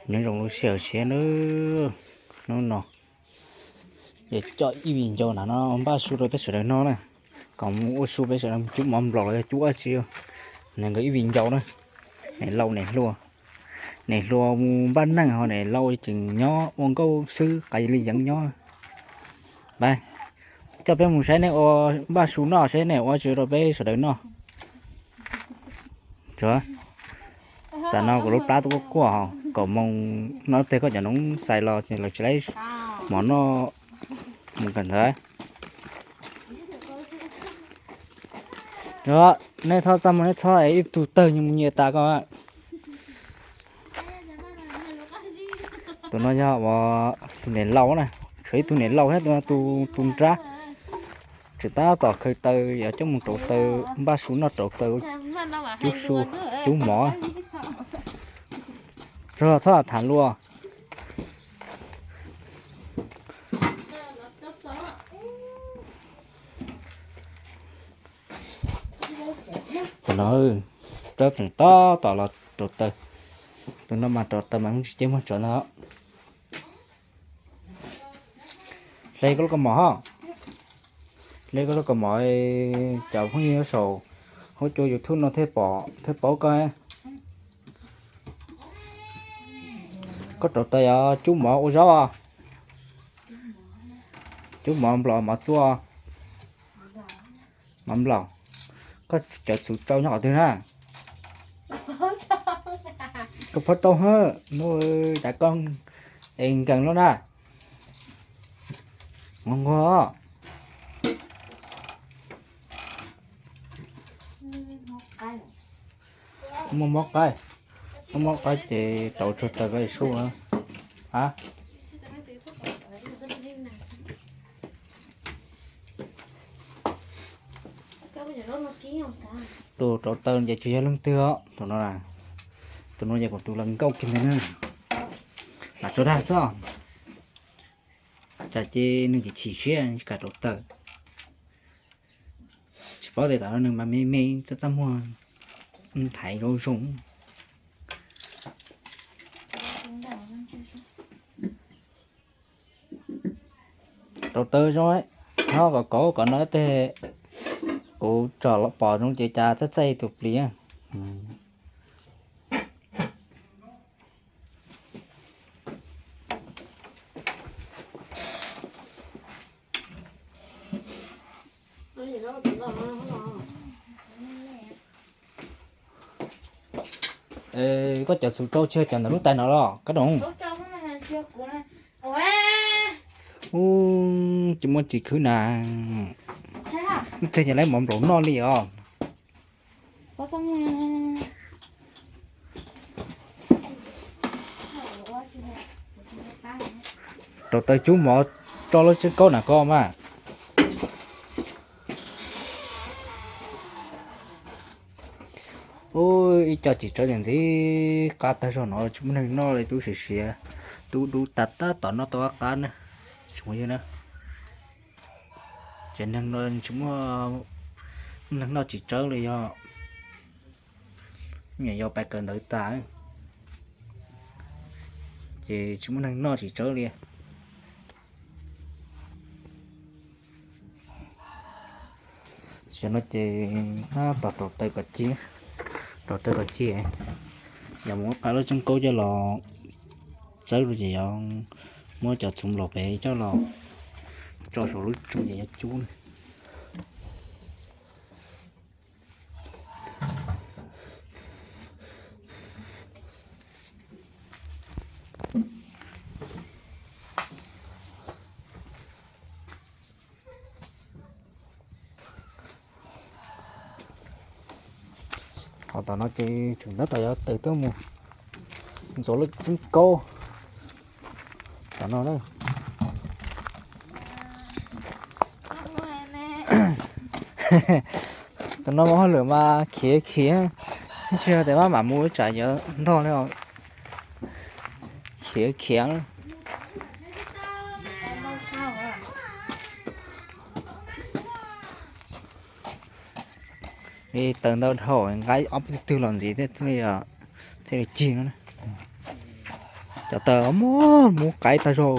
Nyob zoo lub sij hawm tshiab nawb, hnub no yog coj ib viv ncaus na no npaj su rau peb sawv daws noj na, kom mus ua su peb sawv daws mus cub mov nplaum los yog cub dab tsi, nws nkawd ib viv ncaus na, niam laus niam hluas, niam hluas mus npaj neej ho niam laus tseem nyob ua nkauj xwb qas li yeev nyob. Coj peb mus saib nej ua npaj su noj saib nej ua tsi rau peb sawv daws noj. Tam no kuv lub plab tuaj quaj quaj, kaum moos no tej koj cov noov xais los ces lawv tsis laib mov noj mus kawm ntawv. Nej txhob txaj muag, nej txhob es ib tug tawg nyias mus nyias tas ko. Tus no yog tus niam laus na, tshuav ib tug niam laus thiab tus nrab. Tseem tab tom khaws taws yuav coj mus rauv taws npaj su noj rauv taws cub su, cub mov. Txhob tham luag. Tus no, tseem tab tom los rauv taws. Tus no mas rauv taws mas tsis cev muag tsawv ntag. Hle koj lub kaus mom ho. Hle koj lub kaus mom, cov phooj ywg saum huab cua YouTube no thiaj pom thiaj paub koj. Koj rauv taws yuav cub mov ua zaub os? Cub mov nplaum mov txua? Mov nplaum. Koj cov txhuv tsau nyob qhov twg na? Koj phob rau hab, muaj cas koj es nkees loj na. Nquag nquag. Muaj mob qaib, muaj mob qaib ces rauv tsuag taws koj su na. A, tus rauv taws ces tsis yog leej twg os, tus no, tus no yog kuv tus hluas nkauj kiag ntag na. Lam tso dag xwb, tsam ces nws chim chim siab tsis kam rauv taws. Tsis paub tias tam no nws mas me me txaj txaj muag, nthaiv zoo zoo. Rauv taws zoo, txhob kom kauv kom no tej, kuv tsom los pom zoo ces cas txaij txaij tus plis. Koj cov txhuv tsau tsis yog cov ntawm lub tais no los kab doos? Ub, tsis muaj tsis khwb na. Ub, tej yog lawv mov nplaum noj li os. Rauv taws cub mov tso lub tseeb kaub na koj mas. Ub, ib co tsis tsawv ntxiv, qab tag zog no tsis muaj neeg noj li, tub siav siav, tub dub tas tab tom noj tau qab qab na. Tsis muaj yog na, tsev neeg no tsis muaj neeg noj tsis tsawv li, yog nyuam yaus pais kawm ntawv tas ces tsis muaj neeg noj tsis tsawv li. Tam no ces tab tom rauv taws kom ci, rauv taws kom ci, yog mus ua qab lub tseeb kaub coj los txawb rau ces yog muab cov txhuv nplaum pem coj los tso saum lub tsoo ces yuav cub na. Qhov tom no ces tseem tab tom yuav tawm tuaj mus ntxuav lub tseeb kaub tom no na. Tam no mas hauj lwm mas khiav khiav, tsis yog tias maj mam mus ua tsam yuav ntog li os. Khiav khiav. Li taws ntau dhau nqa ob peb tug twg los ntxiv thiaj li cig no. Cov taws muaj muab qaib tag zog.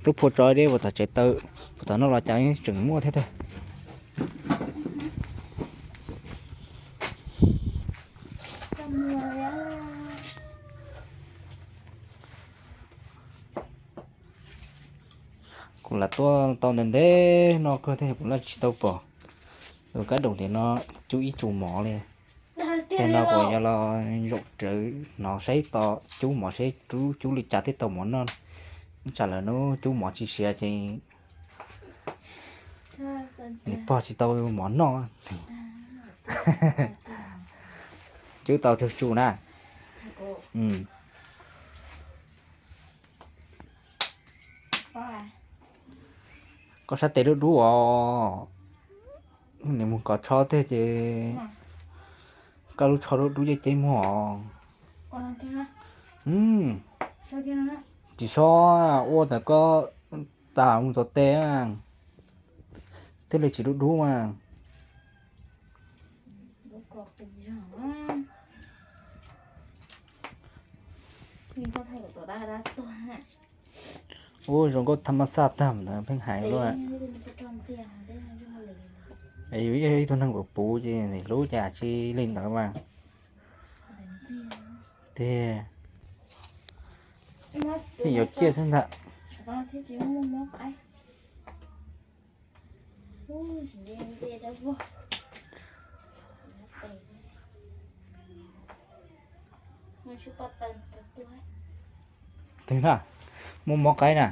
Twb phua tso deb puas tom tsev taws, puas tom no los cas tseem muaj thiab tiag. Kuv lam tuaj tau ntev ntev no kawg thiaj kuv laj tsis tau pom. Tus kab doom tias no cub ib tsu mov li. Tej no kuv yuav los zaum rawv hnov saib tau cub mov saib rub cub li cas thiaj tau mov noj. Tsam lawv nub cub mov tsis siav ces nws pog tsis tau mov noj. Cub tau tsawg tsu na. Koj sab tes dub dub os. Nws mus kov tsho tiag ces koj lub tsho dub dub ceb ceb muag os. Tsis sob, ua ntawm koj tas mus txog tes thiaj li tsis dub dub mas. Ub, zoo nkauj tham mas xaj tag ntawd pheej hais luaj. Yus ib tug neeg puv puv ces ntxim hlub cas tsis li ntawd mas. Tiag, yeej yuav ciaj xwb ntag. Twg na, muaj mob qaib na.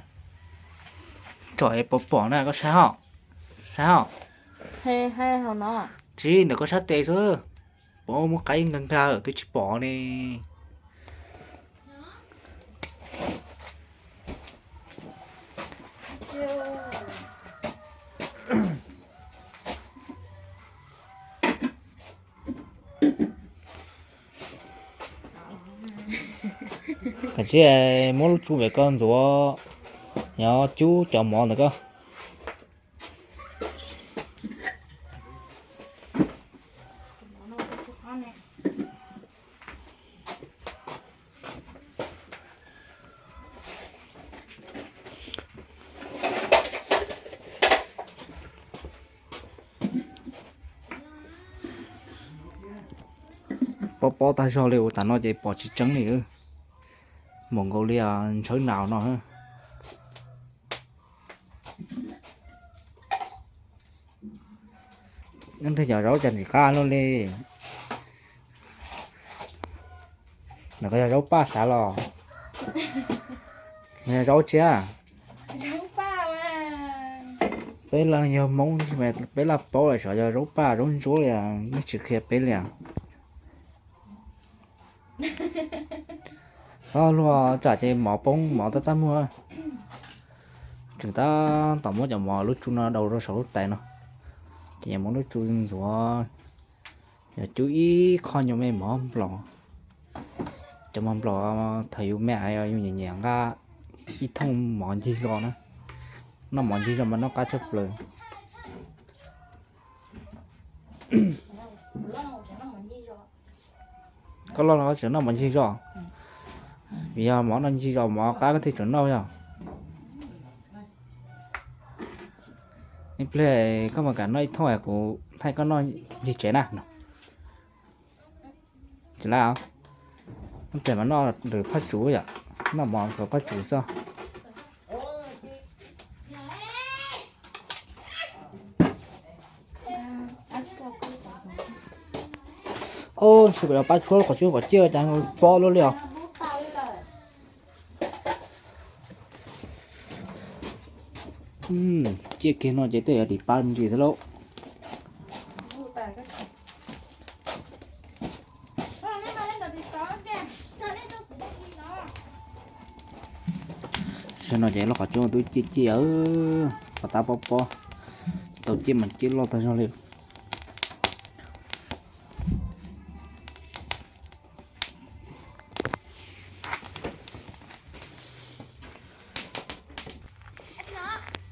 Tsom es pom pom na, koj saib hos, saib hos. Tsis ntawm koj sab tes xwb, pom muaj qaib nkag nkag twb tsis pom ne. Kav tsij muab lub tsu pem koj ntxuav, yog cub cov mov ntawm koj. Pob pob tag zog li, ua tas no ces pom tsis tseeb li. Mus nkaus li ntshawv naus no. Nyob twg cov zaub cas ntxim qab luaj li. Nws ko yog zaub paj sav los? Nws yog zaub tsi? Peb yog Hmoob, peb laj paub lawm, xyov yog zaub paj zaub ntsuab li, nej tsis qhia peb li. Txhob luag tsam ces mov poob mov tab txaj muag. Tseem tab tom muab cov mov lub tsu no daus rau saum lub tais no, ces muab lub tsu ntxuav, yog cub ib qho nyuag me mov nplaum. Cov mov nplaum thaum yus me yus nyiam nyiam nqa ib thooj mov ncig zos na. Noj mov ncig zos mas noj qab tshaj plaws. Koj loj los koj tseem noj mov ncig zos? Vim yog mov noj ncig zos mov qab koj thiaj tseem noj yog? Ib pliag koj mam kam noj ib thooj kuv thaij koj noj ncig tsev na no. Tsis laj, ib pliag mas noj lwm phaj tsuv yom, noj mov lwm phaj tsuv xwb. Ub, ntshe kuv yuav pab tshuab qhov tswb qhov ciaj cas pob luaj li os. Ciaj kiag no ces tej yuav dim pab me ntsis thiab lauj. Zaum no ces lub qhov tswb twb ciaj ciaj, qhov tab pob pob, tau ciaj mas ciaj loj tag zog li.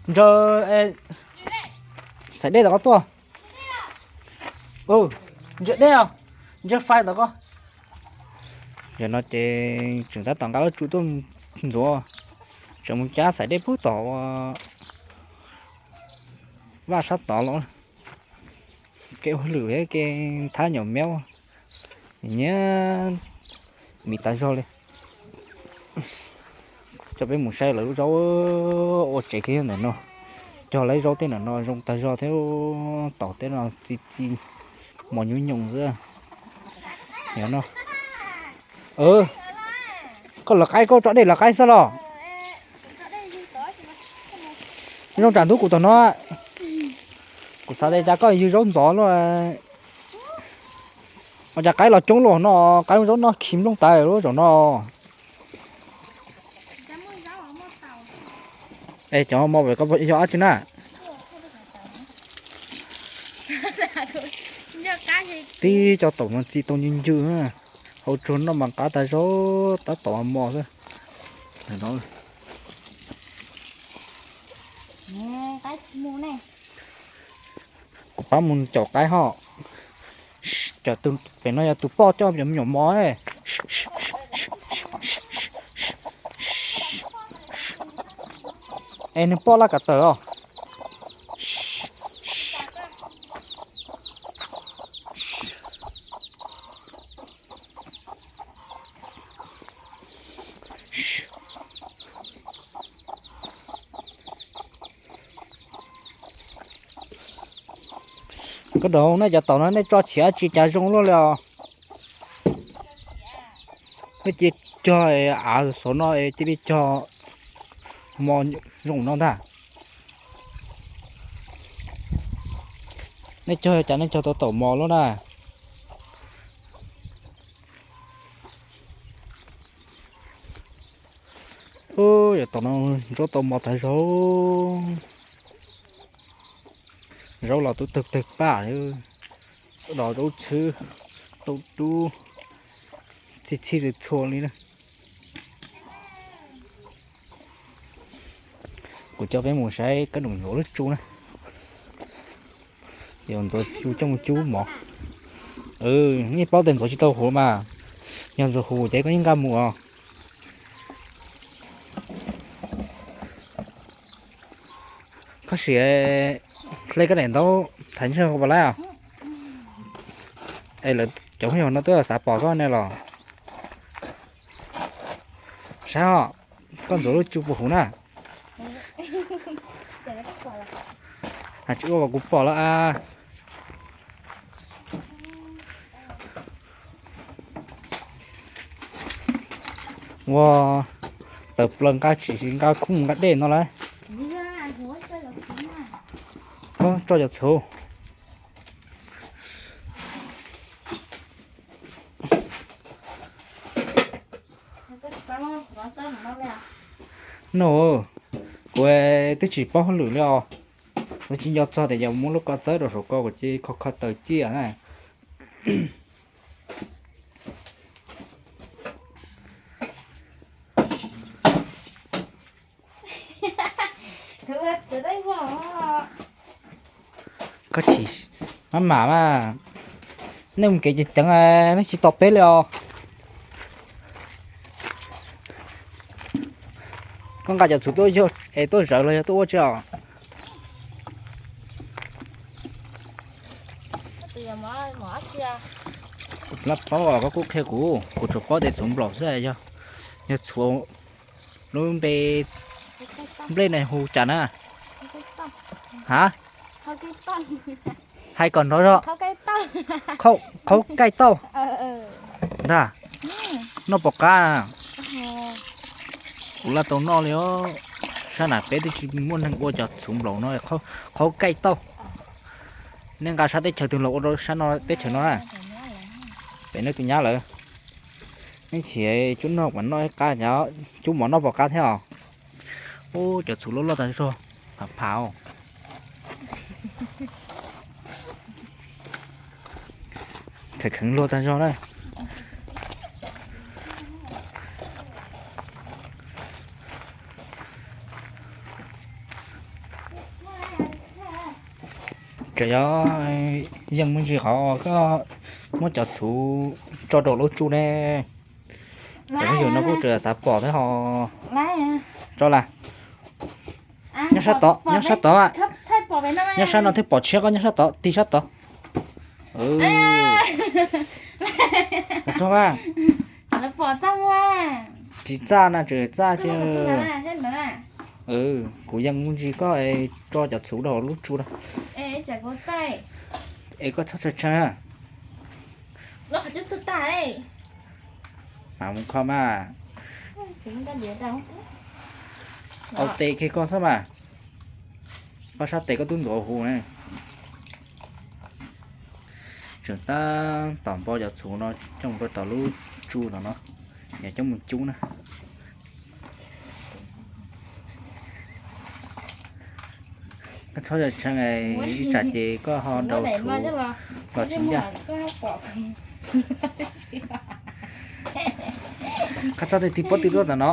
Ntsawg, xaiv dej tom koj tuaj. Ntsawg dej os, ntsawg fais tom koj. Yog no ces tseem tab tom nqa lub tsu tuaj ntxuav, tseem mus cab xaim dej pub tom vaj sab tod los. Kev ua lwm thiab kev thab nyuam miab nyiam mis tas zog li. Coj peb mus saib lawv lub zaub ua tsev thiab ntawm no. Cog lawv zaub tej ntawm no zoo tas zog thiab, taum tej no txi txi mos nyoos nyoos xwb. Yog no, koj lawv qaib, koj tso dej lawv qaib xwb los? Zoo tsam ntub kuv tom no. Kuv xav tias cas koj yug zaub ntxov luaj. Ua cas qaib los coob luaj no, qaib zaub no khi nplooj tas lub zaum no. Es cov mos pem koj yog dab tsi na? Tib co taum no txi tau ncw ncw, hau tsuag noj mas qab tas zog, tab tom mos xwb. Kuv pab mus caum qaib ho. Pem no yog tus poj coj cov me nyuam mos. Es nws poj laj kav tawm os. Koj daum, nej cov taum no nej tso tshiav tsis cas zoo luaj li os. Nej cia cog av xov no es cia li cog mos zoo no ntag. Nej cog cas nej cog tau taum mos luaj na. Ub, yog tom no zaub tau mos tas zog. Zaub los tub tawg tawg paj, los zaub txhwb tau tub txhij txhij txhua li na. Kuv coj peb mus saib kab num ntxuav lub tsu na. Ces ntxuav tsu coj mus cub mov. Yeej paub tias ntxuav tsis tau huv mas, yog ntxuav huv ces koj yeej nqa mus os. Koj sim hle koj daim ntaub thaiv ntsej puas laib os? Es lawv cov phooj ywg no twb xav pom koj ne los? Saib os, koj ntxuav lub tsu puas huv na? Tsis ua kuv pom los as. Ua, tawm plaws nqa tshis nqa kub nqa dej no lawm. Tso cov txhuv. No, kuv twb tsis paub hauj lwm li os. Kuv tsis nco txog tias yog muab lub ko txawb rau saum ko kuv cia li kho kho taws ciaj na. Koj tsis maj mam mas, nej mus kev ceev ceev, nej tsis tos peb li os. Koj nqa cov txhuv tuaj yog es tuaj zawv los yog tuaj ua tsi os? Kuv tsis paub os, koj kuj qhia kuv, kuv tsuas paub tias txhuv nplaum xwb, yog txhuv lub npe nplej ne hu cas na? Ha? Hais kom nrov zog. Qhaub kaij tauj ntag. Noj pom qab. Kuv laj tau noj li os. Sab nam peb twb tsis muaj neeg ua cov txhuv nplaum no, qhaub kaij tauj. Nej nqa sab teb chaws twg los ua rau sab no teb chaws no na. Pem nej tus nyab lawm. Nej tsis cub noj mas noj ib qab, cub mov noj pom qab thiab os. Ub, cov txhuv loj loj tag zog, phav phav. Kheev kheev luag tag zog na. Tseem yog yeej me ntsis qhov koj muab cov txhuv tso rau lub tsu ne. Cov phooj ywg no kuj tseem xav pom thiab ho. Tso las. Nyob sab tod, nyob sab tod. Nyob sab no thiaj pom tshiab, koj nyob sab tod, tig sab tod. Tso mas. Tsis txaj na, tseem txaj tsis. Kuv yeej mus ntsis koj tso cov txhuv rau hauv lub tsu na. Es koj txhob tshee tshee. Mas mus kho mas. Au tes kiag koj xwb mas. Koj sab tes koj twb ntxuav huv ne. Tseem tab tom npo cov txhuv no coj mus rau tom lub tsu tom no, yog coj mus cub na. Koj txhob tshee, ib tsam ces koj ho nrau txhuv los tsis ncaj. Koj txhob tig pob tw tuaj tom no.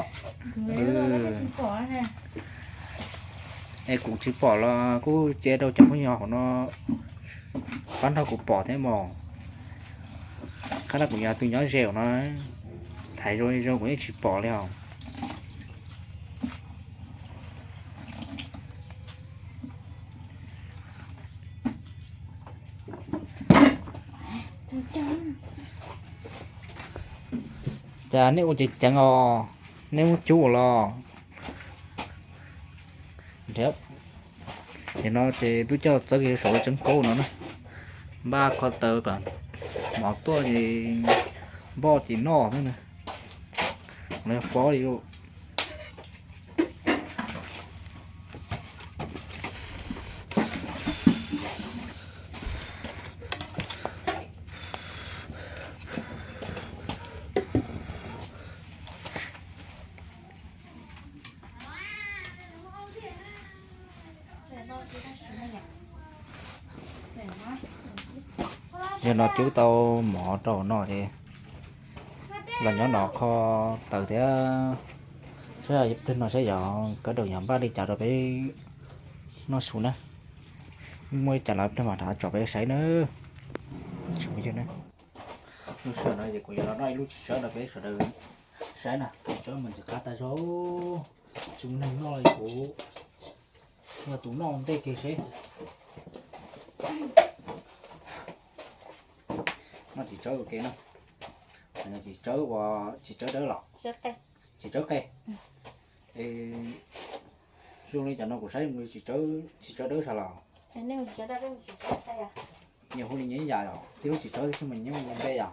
Es kuv tsis pom los kuj cia rau cov phooj ywg hauv no pab nrog kuv pom thiab mog. Qhov no kuv yog tus nyob ze no, thaiv zoo zoo kuv yeej tsis pom li os. Cas nej ua ceev ceev os, nej muab cub ua los. Nim no ces twb coj txawb kiag saum lub tseeb kaub no na, npaj kho taws kom mov tuaj ces npoj ces noj xwb na, los yog fob li lauj. Yog no cub tau mov rau no ces los nyob no kho taws thiab, saib pliag no saib yog kawd daws yog npaj li cas rau peb noj su na. Muaj li cas los plig mam rov tsom peb saib na. Lub sij hawm no ces kuv yuav los noj ib lub txiv tsawb rau peb sawv daws saib na, txiv tsawb mas ntxim qab tas zog, tsis muaj neeg noj li kuv yog tus noj ua ntej kiag seb. Noj txiv tsawb ua ke no, txiv tsawb ua, txiv tsawb dawb los, txiv tsawb qe. Es zoo li cov no kuv saib zoo li txiv tsawb dawb sas los. Nyias hu li nyias yam os, tib lub txiv tsawb tib si mas nyias hu nyias npe yom.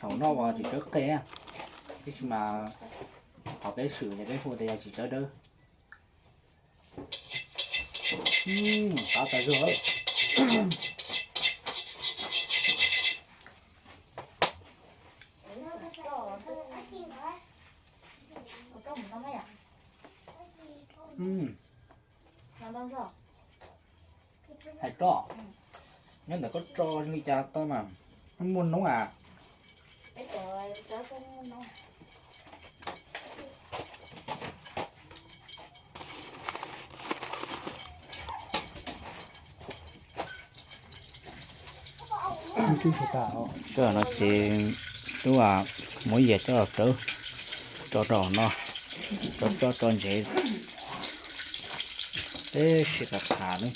Thaum noj ua txiv tsawb qe, tib si mas qhov peb swm ces peb hu tias yog txiv tsawb dawb. Qab tas zog. Hais roj, nyob ntawm koj tso li cas tau mas muaj noob as. Sij hawm no ces twb muab yias coj los tsawb, tso rau no, tso tso tso ntsev, peb sib qab qha ne,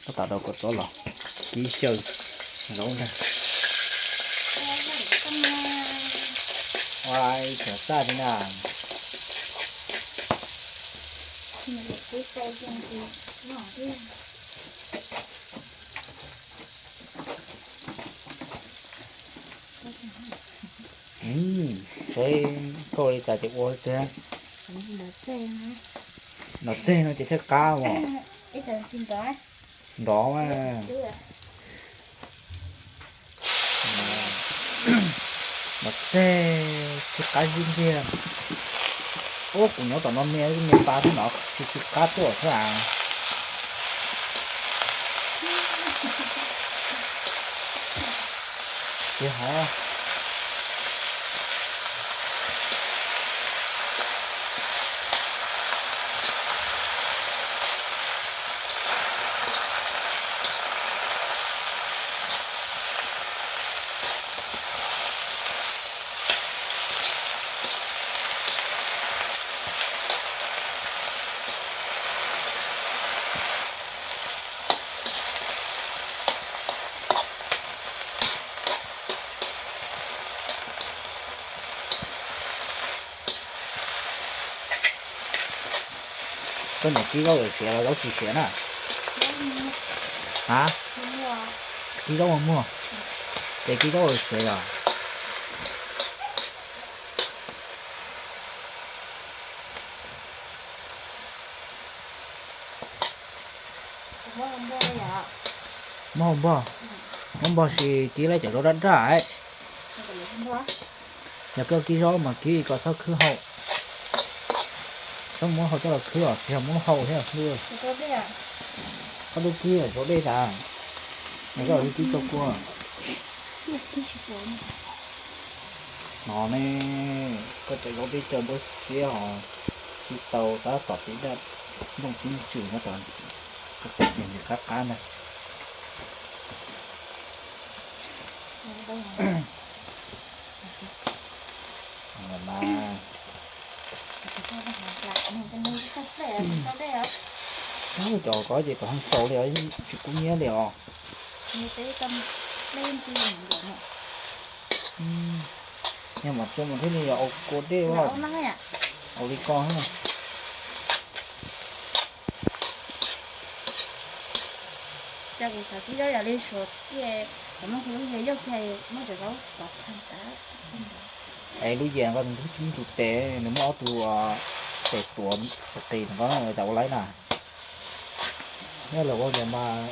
tab tom rau kom txob los kib xyaw zaub ntag. Ua ib txhia txaj li na. Saib koj li cas ces ua tiag. Nov txeg no ces thiaj qab os. Nrov mas. Nov txeg tsis qab zib ntiag. Ub, kuv nyob tom no me me pa xwb no tsis tsis qab tuaj xwb as. Tiag hov. Koj niam kib zaub siav los zaub tsis siav na? A, kib zaub ua muag, ces kib zaub siav yog. Muab hau npog, muab npog sis kib lawm cov zaub daj daj. Yog koj kib zaub mas kib kom txhob khwb hau, txhob muab hau coj los khwb os, tsis yog muab hau thiab. Koj twb kib zaub dej tas, koj kib tso kua. No ne, koj cov zaub dej cov npua xiab os, kib tau tab tom tib daj nplooj tib ntsws nyob tod, koj kib ces nws qab qab ntag. Cov ko ces kom heev xaus li os, tsis kub nyiab li os. Yog mam tso mas thiaj li yog ua kua dej, ua li ko. Es lub yias ko nws twb tsis muaj tus tes, nws muaj ob tug tes tuav qis ko cas ua laib na. Nyob lawv ua ntawd mas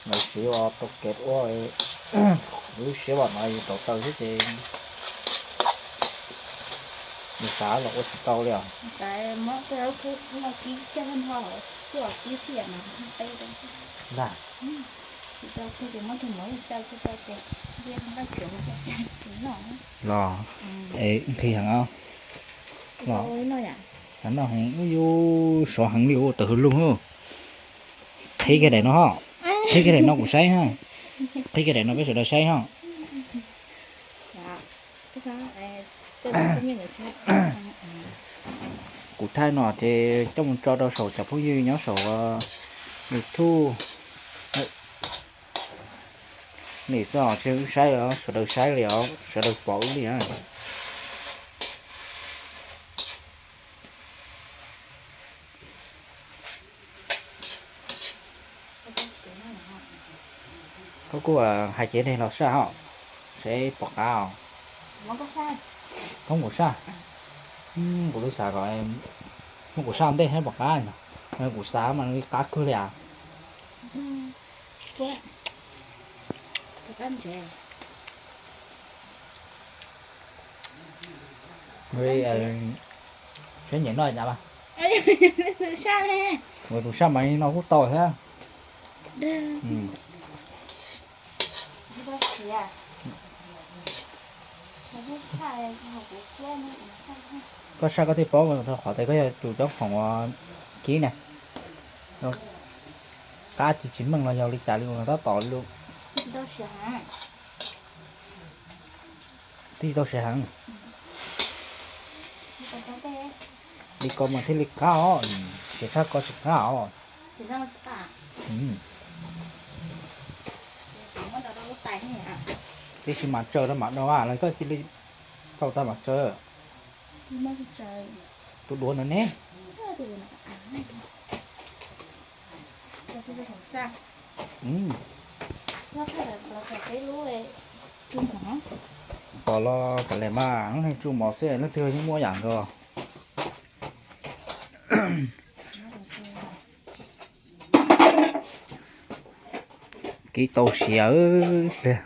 lawv siv ua tau kev ua, lub siab vam no yus tau taw xwb ces nws xav los ua tsis tau li os. Ntag. Los, es nqhis heev os. Los, xav noj heev, ub yus sov heev li ua tawm hws lug. Qhib kiag daim no ho, qhib kiag daim no kuv saib ha, qhib kiag daim no peb sawv daws saib ho. Kuv thaij no ces coj mus tso rau saum cov phooj ywg nyob saum YouTube. Nim xwb os, tsis wb saib os, sawv daws saib li os, sawv daws pom wb li na. Koj kuj hais cev neeg los saj ho, seb pom qab os. Thoob kuv saj, kuv twb xav kom muab kuv saj ntej seb pom qab. Kuv xav mas li qab kawg li as. Saib nyiam noj cas mas. Tus saj mas no kuj tau thiab. Koj saj koj thiaj paub, qhov tias koj yog tus coob khoom ua kib na. Qab tsis tsis meej los yog li cas li, tab tom li. Twb tsis tau siav heev. Li ko mas thiaj li qab os, siav tshaj ko tsis qab os. Tib si mas tsaws rau mam do, los koj cia li tau tag mam tsaws. Tus duav no ne. Pom los pom lawm mas, tsuj mov xwb leej twg yeej muaj yam nkaus. Kib tau siav pliag,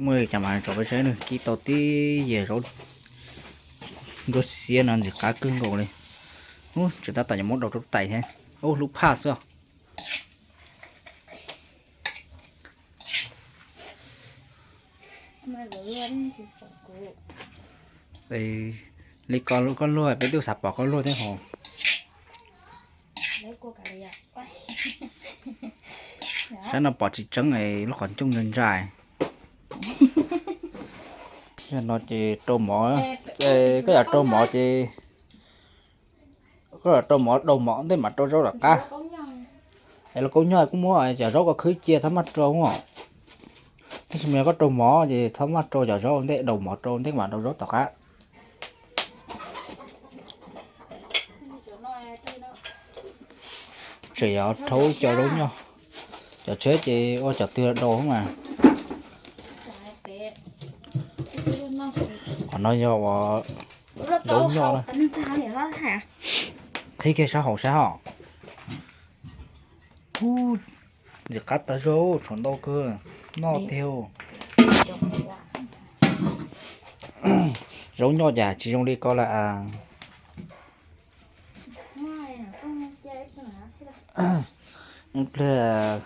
muaj li cas mas tsom peb saib, kib tau tib yias zaub ntsuab xiab no ntxim qab kawg nkaus li. Ub, tseem tab tom yuav muab dau rau tais thiab. Ub, lub phaj xwb. Li ko koj luag peb twb xav pom koj luag thiab hos. Saib no pom tsis tseeb, lub qhov ncauj ntsa ntsa. Yog no ces rau mov, koj yam rau mov ces koj yam rau mov, rau mov ntej mam rau zaub tom qab. Es los kaub nyog kuj muab cov zaub ko khwb cia txhob maj rau os. Tab sis mas yog koj rau mov ces txhob maj rau cov zaub ntej, rau mov rau ntej mam rau zaub tom qab. Tseem yuav rhaub cov zaub nyoj, cov tsheb ces ua cov twg los daus mas. Qhov no yog uas zaub nyoj na. Qhib kiag sab hauv sab hos. Ntxim qab tas zog, tshuav ntau kawg, noj tiag. Zaub nyoj cas tsis zoo li ko lawm. Ib pliag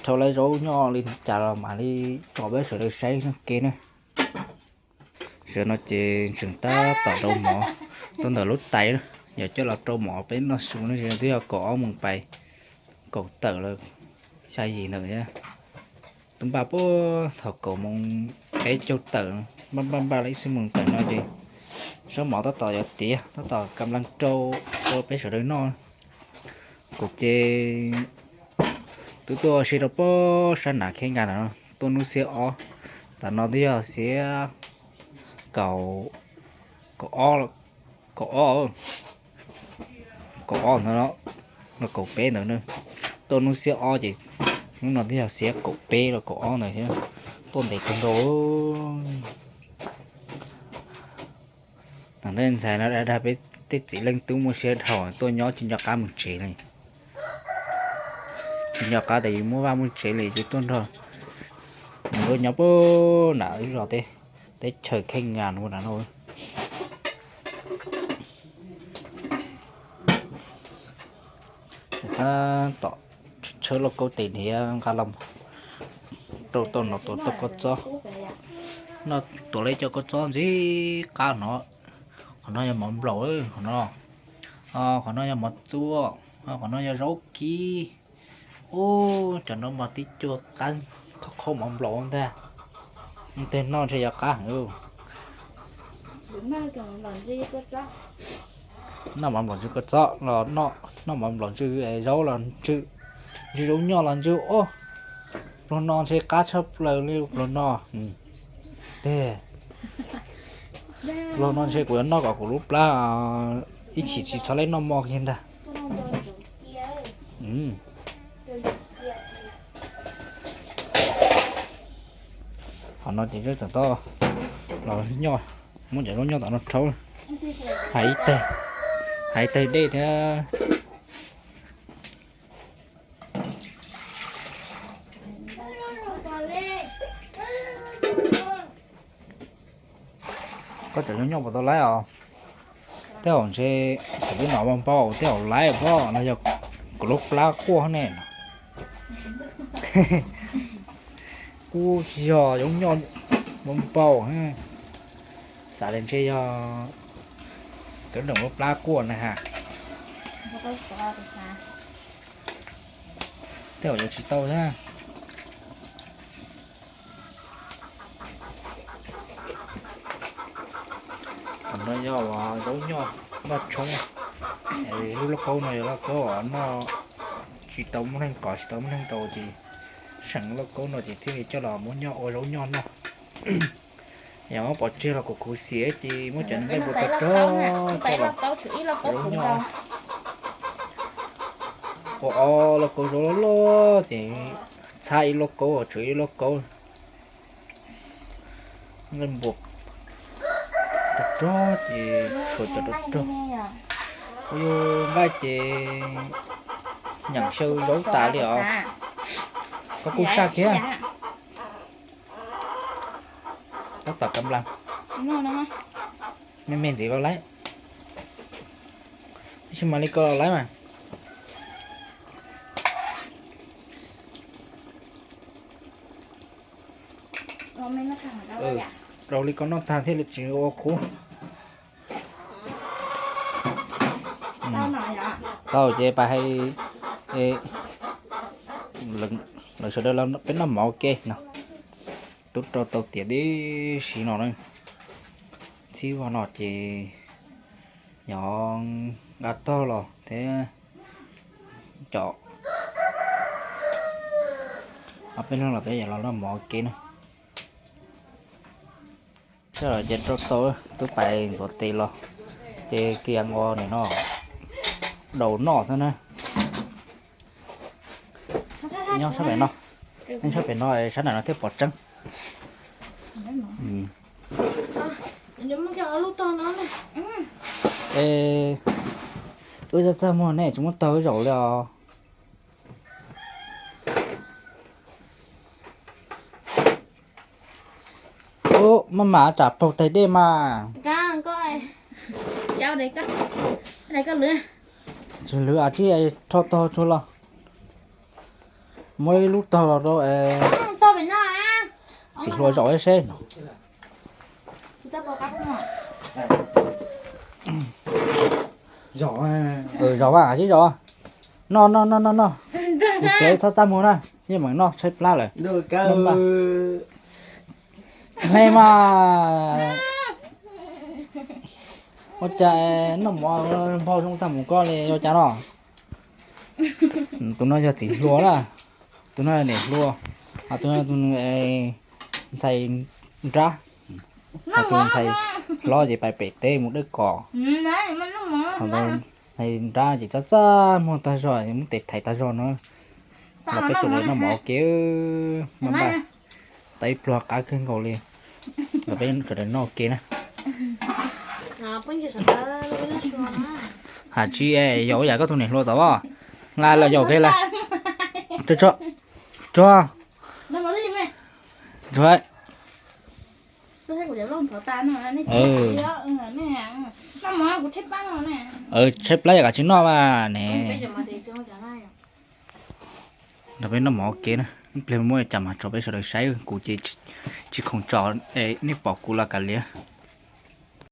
rhaub lawv zaub nyoj li cas los mam li tso peb sawv daws saib kev na. Sawv no ces tseem tab tom rau mov tuaj ntawm lub tais, yog coj los rau mov peb noj su no, twb yog kaum ob moos pais, kaum tawm lawm, xya yim ntawm thiab. Twb npaj puag thaum kaum moos peb caug tawm, npaj npaj npaj li ib xuab moos tawm no ces zaub mov tab tom yuav tiav, tab tom kam laj rau rau peb sawv daws noj. Kuv ces twb tuaj ua si rau puag sab Nav Khej Nkas no, tuaj hnub xiab ob, tam no twb yog xiab kaum, kaum ob, kaum ob, kaum ob ntawd no, los kaum peb ntawd na. Tuaj hnub xiab ob ces hnub no twb yog xiab kaum peb los kaum ob ntawd thiab. Tuaj ntev kawg nkaus. Nam tej ntxhais no dag dag peb tej txiv leej tub muaj siab dhau tuaj nyob tsis nco qab mus tsev li. Tsis nco qab tias yus muaj vaj muaj tsev li ces tuaj nrog nws nyob puag nram zos teb, teb chaws Khej Nkas ua nram no. Tab tom tshawb lauj kaub tes nrhiav nqa los rau tau nov tuav tau kua txob. Noj tuav lawv cov kua txob ntxim qab no. Qhov no yog mov nplaum, qhov no, qhov no yog mov txua, qhov no yog zaub kib. Ub, cov no mas tib cuag qab qhaub qhaub mov nplaum ntag. Tej noj ntshe yuav qab heev. Noj mov nplaum ntsw kua txob los noj, noj mov nplaum ntsw zaub los ntsw, ntsw zaub nyoj los ntsw. Ub, pluag no ntshe qab tshaj plaws li pluag no. Tej, pluag no ntshe kuv yuav noj kom kuv lub plab ib chim tsis txhob leb noj mov kiag ntag. Qhov no ces tseem tau los nyoj, muab cov zaub nyoj tom no rhaub, hais ib tag, hais ib tag dej thiab. Koj cov zaub nyoj puas tau laib os? Tej zaum ntshe kuv twb nov npau npau, tej zaum laib pob no yog kuv lub plab quaj ne. Kuj tsis yog zaub nyoj npau npau, xav tias ntshe yog cov nram lub plab quaj na ha. Tej zaum yuav tsis tau thiab. Qhov no yog zaub nyoj noj tshoob. Lub lauj kaub no yog lauj kaub uas noj tsis tau muaj neeg kov, tsis tau muaj neeg rau ces seem lauj kaub no ces thiaj li coj los muab nyoj ua zaub nyoj noj. Yog muab pov tseg los kuv khuv xim ces muab cov nqaij npua rog rog coj los zaub nyoj. Ua ob lauj kaub zaub loj loj ces txhab ib lauj kaub, tshuav ib lauj kaub. Nqaij npua rog rog ces tshuav cov rog rog. Ua yus nqaij ces nyeem xyaw zaub tas li os. Koj kuj saj thiab. Tab tom kam las. Me me ntxiv los laib. Tab sis mam li ko los laib mas. Rau li ko noj tag thiaj li tsis ua qub. Tau ces pab hais, lawv sawv daws los peb noj mov ua ke no. Twb rau tau tiav tib si no na. Txhib vog no ces yog nqa tog los thiab, cov ob peb leeg los peb yuav los noj mov ua ke na. Sij hawm ces rau tau, twb pais ntxuav tes los ces kiag ua nim no daus noj xwb na. Nyob sab pem no, nyob sab pem no sab nram no thiaj pom tseeb. Es, wb txaj txaj muag ne tsis muab taug zaum li os. Ub, maj mam tsam paug tais dej mas. Tsis lwv as, tsis rho taug tsuag los. Muab ib lub taug los rau txiv hluas zaum seb no. Zaum, zaum, tsis zaum. Noj noj noj noj noj. Kuv tsev txhob txaj muag na, yeej meem noj tshaib plab lawm. Hle mas. Ua cas noj mov nphau zoo tag mus koj li ua cas no? Tus no yog txiv hluas na, tus no yog niam hluas, ho tus no tus ntxhais nrab, ho tus ntxhais hlob ces pais pem teb mus dawb kos. Ho tus ntxhais nrab ces txaj txaj muag tag zog, muab tes thaiv tag zog no. Los peb sawv daws noj mov ua ke, npaj npaj. Tau ib pluag qab kawg nkaus li, los peb sawv daws noj ua ke na. Hais tsis yog ua yam koj tus niam hluas tod, nqa los yaum ke lawm. Tsuag, tsuag, tsuag. Tshaib plab yam kav tsis noj mas ne. Nrog peb noj mov ua ke na, ib pliag muab cas mas tso peb sawv daws saib, kuv ces tsis khoom tso, nej pom kuv los kav liam.